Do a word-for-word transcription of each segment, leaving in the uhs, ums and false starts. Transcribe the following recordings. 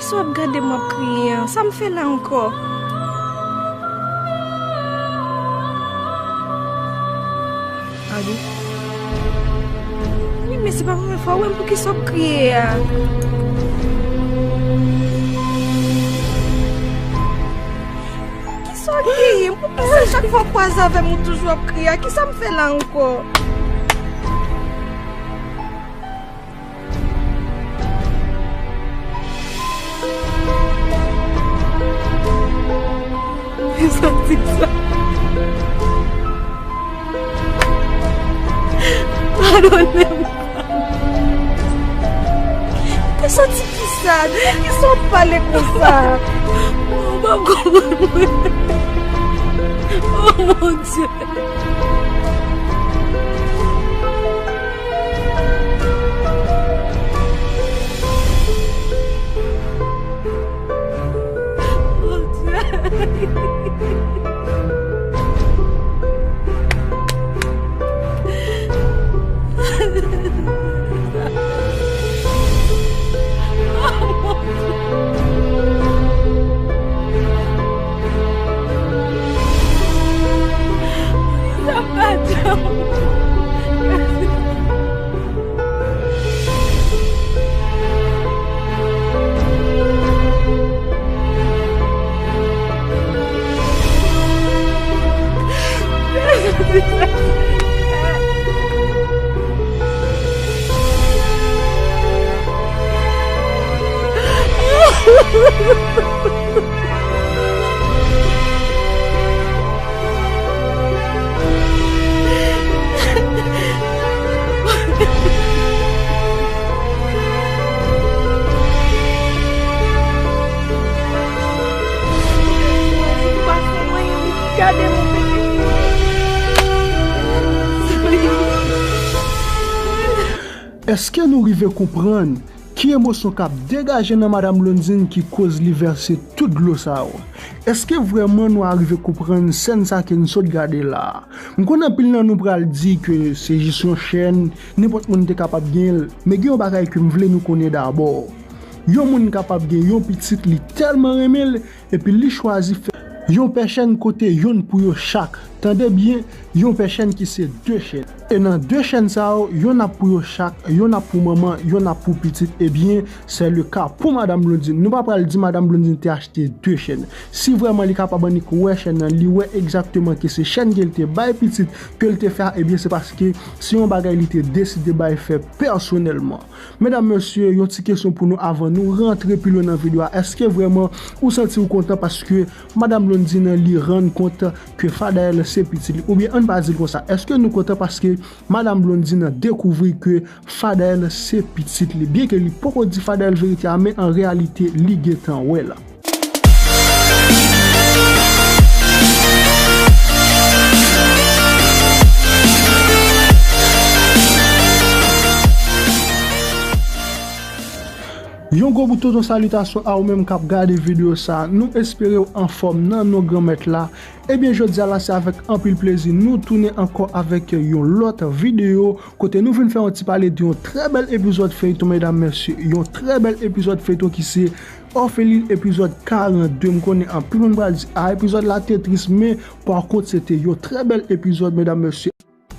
Sa w ap gade m w ap kriye an? Sa m fè la ankò? Alo? Wi, men se pa premye fwa w wè m, poukisa w ap kriye a? Kisa w genyen? Poukisa chak fwa w kwaze avè m, ou toujou ap kriye a? Kisa m fè la ankò? Mwen santi sa. Padone m. Mwen santi kisa? De kisa w ap pale konsa? Mwen pa konprann mwen. Oh mon Dieu. Èske nou rive konprann ki emosyon k ap degaje nan Madam Blondine ki koz li vèse tout dlo sa yo? Èske vrèman nou arive konprann sèn sa ke n sot gade la a? M konnen anpil nan nou pral di ke se jis yon chèn, nenpòt moun te kapab genyen l, men gen yon bagay ke m vle nou konnen dabò. Yon moun kapab gen yon pitit, li tèlman renmen l, epi li chwazi fè yon pè chèn kote yonn pou yo chak. Tande byen, yon pè chèn ki se de chèn. E nan de chèn sa yo, yonn ap pou yo chak, yonn ap pou manman, yonn ap pou pitit. Ebyen, c'est le cas pou Madam Blondine. Nou pa pral di Madam Blondine te achte de chèn. Si vrèman li kapab annik wè chèn nan, li wè egzakteman ke se chèn ke l te bay pitit, ke l te fè a, ebyen, se paske se yon bagay li te deside bay fè pèsonèlman. Medam, mesye, yon ti kesyon pou nou avan nou rantre pi lwen nan videyo a. Èske vrèman ou santi w kontan paske Madam Blondine li rann kont ke Fadael se pitit li? Oubyen ann pa di l konsa, èske nou kontan paske Madam Blondine dekouvri ke Fadael se pitit li? Byenke li poko di Fadael verite a, men an reyalite, li gentan wè l. Yon gwo bout tonton salitasyon a ou menm k ap gade videyo sa a. Nou espere w anfòm nan non Granmèt la. Ebyen, jodi a la, se avèk anpil plezi nou tounen ankò avèk yon lòt videyo kote nou vin fè yon ti pale de yon trè bèl epizòd feyton, medam, mesye. Yon trè bèl epizòd feyton ki se Òfelin epizòd karannde. M konnen anpil moun pral di, "A, epizòd la te tris," men pa kont, se te yon trè bèl epizòd, medam, mesye.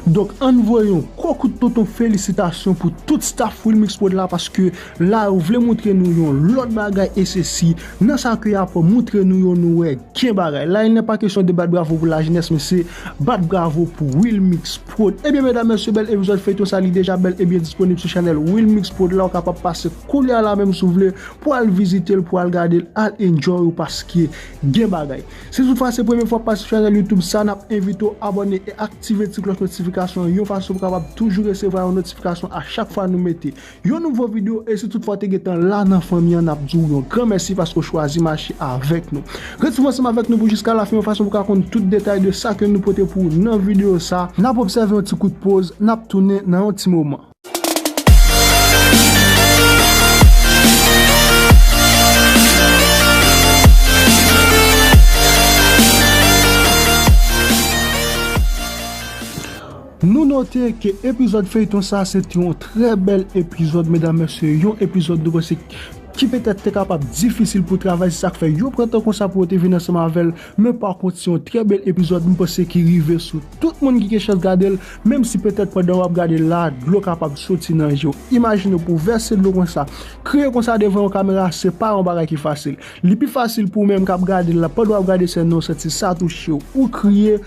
Donk, ann voye yon gwo kout tonton felisitasyon pou tout staff Wilmix Prod la, paske la, yo vle montre nou yon lòt bagay, e se si, nan sa ke y ap montre nou yo, nou wè gen bagay. La, il n'est pas question de bat bravo pou lajenès, men se bat bravo pou Wilmix Prod. Ebyen, medam, mesye, bèl epizòd feyton sa, li deja bèl e byen disponib sou chanèl Wilmix Prod la. Ou kapab pase koulye a la menm si w vle pou al vizite l, pou al gade l, al enjoy ou, paske gen bagay. Si toutfwa se premye fwa w ap pase sou chanèl YouTube sa, n ap envite w abòne e aktive ti klòch notifikasyon an yon fason pou w kapab toujou resevwa yon notifikasyon a chak fwa nou mete yon nouvo videyo. E si toutfwa w te gentan la nan fanmi an, n ap di w yon gran mèsi paske w chwazi mache avèk nou. Ret swiv ansanm avèk nou pou jiska lafen yon fason pou w ka konn tout detay de sa ke nou pote pou w nan videyo sa. N ap obsève yon ti kout poz, n ap tounen nan yon ti moman. Nou note ke epizòd feyton sa, se te yon trè bèl epizòd, medam, mesye, yon epizòd nou panse ki petèt te kapab difisil pou travay, se sa k fè yo pran tan konsa pou yo te vin ansanm avè l. Men pa kont, se yon trè bèl epizòd, m panse ki rive sou tout moun ki gen chans gade l, menm si petèt pandan w ap gade l la, dlo kapab soti nan je w. Imajine w pou w vèse dlo konsa, kriye konsa devan yon kamera, se pa yon bagay ki fasil. Li pi fasil pou ou menm k ap gade l la, pandan w ap gade sèn nan, ou santi sa touche w, ou kriye,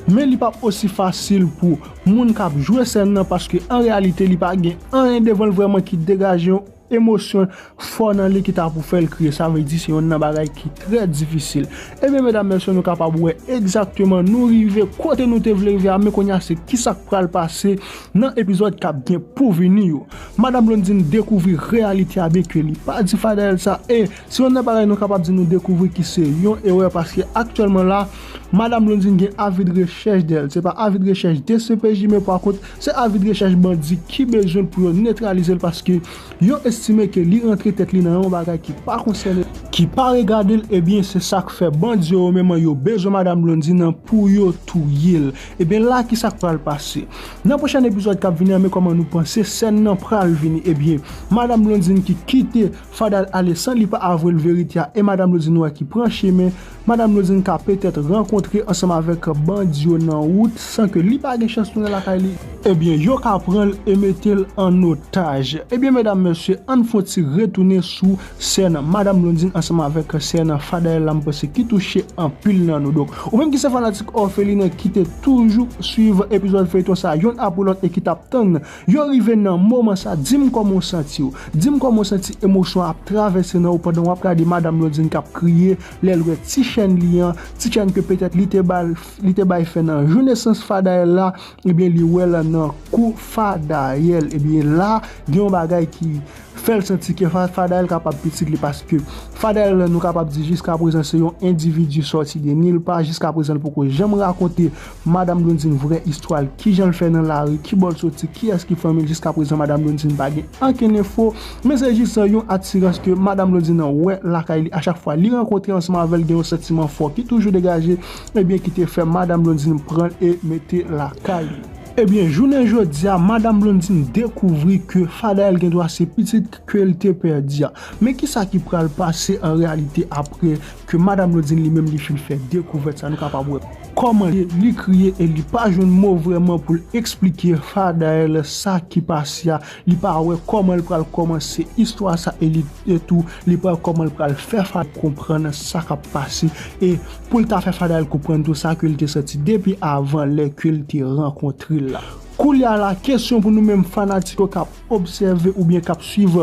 men li p ap osi fasil pou moun k ap jwe sèn nan, paske an reyalite, li pa gen anyen devan l vrèman ki degaje yon emosyon fò nan li ki ta pou fè l kriye. Sa vle di se yonn nan bagay ki trè difisil. Ebyen, medam, mesye, nou kapab wè egzakteman nou rive kote nou te vle rive a, men kounye a se kisa k pral pase nan epizòd k ap gen pou vini yo. Madan Blondine dekouvri reyalite a, byenke li pa di Fadael sa, e se yonn nan bagay nou kapab di nou dekouvri ki se yon erè, paske aktyèlman la, Madan Blondine gen avi de rechèch dèyè l. Se pa avi de rechèch D C P J, men pa kont, se avi de rechèch bandi ki bezwen l pou yo netralize l, paske yo estime ke li rantre tèt li nan yon bagay ki pa konsène, ki pa regade l. Ebyen, se sa k fè bandi yo menm yo bezwen Madan Blondine nan pou yo touye l. Ebyen, la, kisa k pral pase? Nan pwochèn epizòd k ap vini an, men kòman nou panse sèn nan pral vini? Ebyen, Madan Blondine ki kite Fadael ale san li pa avwe l verite a, e Madan Blondine wè ki pran chemen. Madan Blondine ka petèt rankontre ansanm avèk bandi yo nan wout san ke li pa gen chans tounen lakay li. Ebyen, yo ka pran l e mete l an otaj. Ebyen, medam, mesye, ann fè yon ti retounen sou sèn Madan Blondine ansanm avèk sèn Fadael la, m panse ki touche anpil nan nou. Donk, ou menm ki se fanatik òfelina ki te toujou swiv epizòd feyton sa yonn apre lòt e ki t ap tann yo rive nan moman sa, di m kòman w santi w. Di m kòman w santi emosyon ap travèse nan ou pandan w ap gade Madan Blondine k ap kriye lè l wè ti chèn li an, ti chèn ke petèt li te ba l, li te bay fè nan jou nesans Fadael la, ebyen, li wè l nan kou Fadael. Ebyen, la, gen yon bagay ki fè l santi ke Fa-, Fadael kapab pitit li, paske Fadael, nou kapab di, jiska prezan, se yon endividi sòti de nil pa. Jiska prezan, l poko janm rakonte Madan Blondine vrè istwa l, kijan l fè nan lari, kibò l soti, kiyès ki fanmi l. Jiska prezan, Madan Blondine pa gen ankenn enfo, men se jis yon atirans ke Madan Blondine wè lakay li. A chak fwa li rankontre ansanm avè l, gen yon santiman fò ki toujou degaje, ebyen, ki te fè Madan Blondine pran l e mete lakay li. Ebyen, jounen jodi a, Madan Blondine dekouvri ke Fadael gendwa se pitit ke l te pèdi a. Men kisa ki pral pase an reyalite apre ke Madan Blondine li menm li fin fè dekouvèt sa? Nou kapab wè kòman li, li kriye e li pa jwenn mo vrèman pou l eksplike Fadael sa ki pase a. Li pa wè kòman l pral kòmanse istwa sa e li, e tou, li pa wè kòman l pral fè Fadael konprann sa k ap pase. E pou l ta fè Fadael konprann tou sa ke l te santi depi avan lè ke l te rankontre l la. Koulye a la, kesyon pou nou menm fanatik yo k ap obsève oubyen k ap swiv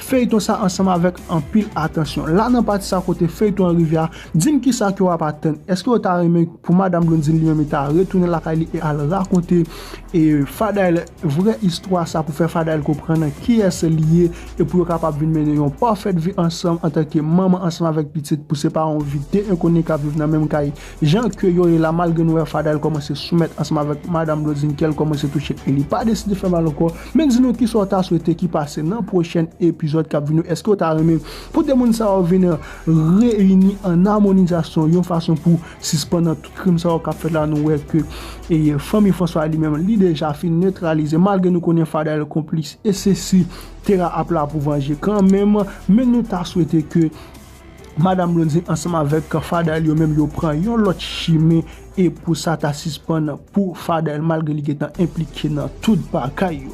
feyton sa ansanm avèk anpil atansyon. La, nan pati sa kote feyton an rive a, di m kisa ke w ap atann. Èske w ta renmen pou Madan Blondine li menm li ta retounen lakay li e al rakonte, e, Fadael vrè istwa sa pou fè Fadael konprann kiyès li ye e pou yo kapab vin mennen yon pafèt vi ansanm antanke manman ansanm avèk pitit, pou se pa yon vi de enkoni k ap viv nan menm kay jan ke yo ye la, malgre nou wè Fadael kòmanse soumèt ansanm avèk Madan Blondine, kè l kòmanse touche e li pa deside fè mal ankò. Men di nou kisa w ta swete ki pase nan pwochèn epizòd k ap vini yo. Èske w ta renmen pou de moun sa yo vin reyini an amonizasyon yon fason pou sispann nan tout krim sa yo k ap fèt la? Nou wè ke, e, fanmi François li menm, li deja fin netralize, malgre nou konnen Fadael konplis, e se si Tera ap la pou vanje kanmenm, men nou ta swete ke Madan Blondine ansanm avèk Fadael yo menm yo pran yon lòt chimen e pou sa ta sispann pou Fadael malgre li gentan enplike nan tout bagay yo.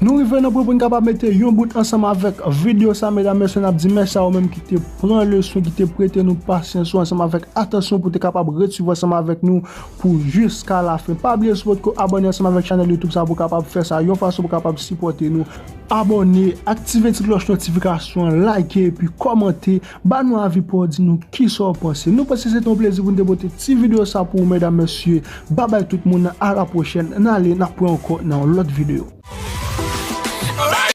Nou rive nan pwen pou n kapab mete yon bout ansanm avèk videyo sa, medam, mesye, n ap di mèsi a ou menm ki te pran leson, ki te prete nou pasyans ou ansanm avèk atansyon pou te kapab ret swiv ansanm avèk nou pou jiska lafen. Pa bliye, si w potko abòne ansanm avèk chanèl YouTube sa, pou w kapab fè sa yon fason pou w kapab sipòte nou. Abòne, aktive ti klòch notifikasyon an, like epi kòmante, ba nou avi pa w, di nou kisa w panse. Nou panse se te yon plezi pou n te pote ti videyo sa pou ou, medam, mesye. Babay tout moun, a la pwochèn, n ale, n ap wè ankò nan yon lòt videyo.